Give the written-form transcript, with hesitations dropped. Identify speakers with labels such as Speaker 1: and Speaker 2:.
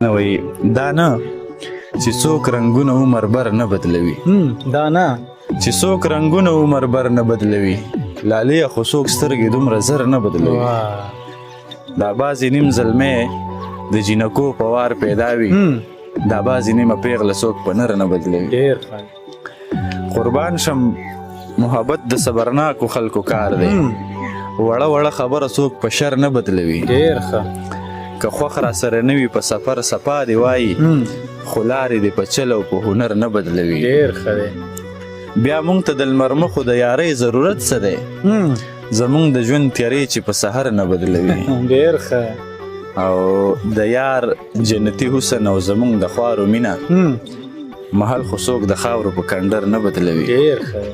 Speaker 1: نه وایي دا نه چې څوک رنګونه عمر بر نه بدلوي.
Speaker 2: دا نه
Speaker 1: چې څوک رنګونه عمر بر نه بدلوي، لالیه خو څوک سترګې دومره زر نه بدلوي. دا بعضې نیم زلمی د جینکو په وار پیدا وي، دا بعضې نیمه پیغله څوک په نر نه بدلوي.
Speaker 2: ډیر ښه.
Speaker 1: قربان شم، محبت د صبرناکو خلکو کار دی، وړه وړه خبره څوک په شر نه بدلوي.
Speaker 2: ډیر ښه.
Speaker 1: که خوښ را سره نه وي په سفر سپا دی وایي، خو لارې دې په چل او په هنر نه بدلوي.
Speaker 2: ډیر ښه دی.
Speaker 1: بیا مونږ ته د لمرمخو د یارۍ ضرورت څه دی، زمونږ د ژوند تیارې چې په سحر نه بدلوي.
Speaker 2: ډیر ښه.
Speaker 1: او د یار جنتي حسن او زمونږ د خوارو مینه، محل خو څوک د خاورو په کنډر نه بدلوي.
Speaker 2: ډیر ښه.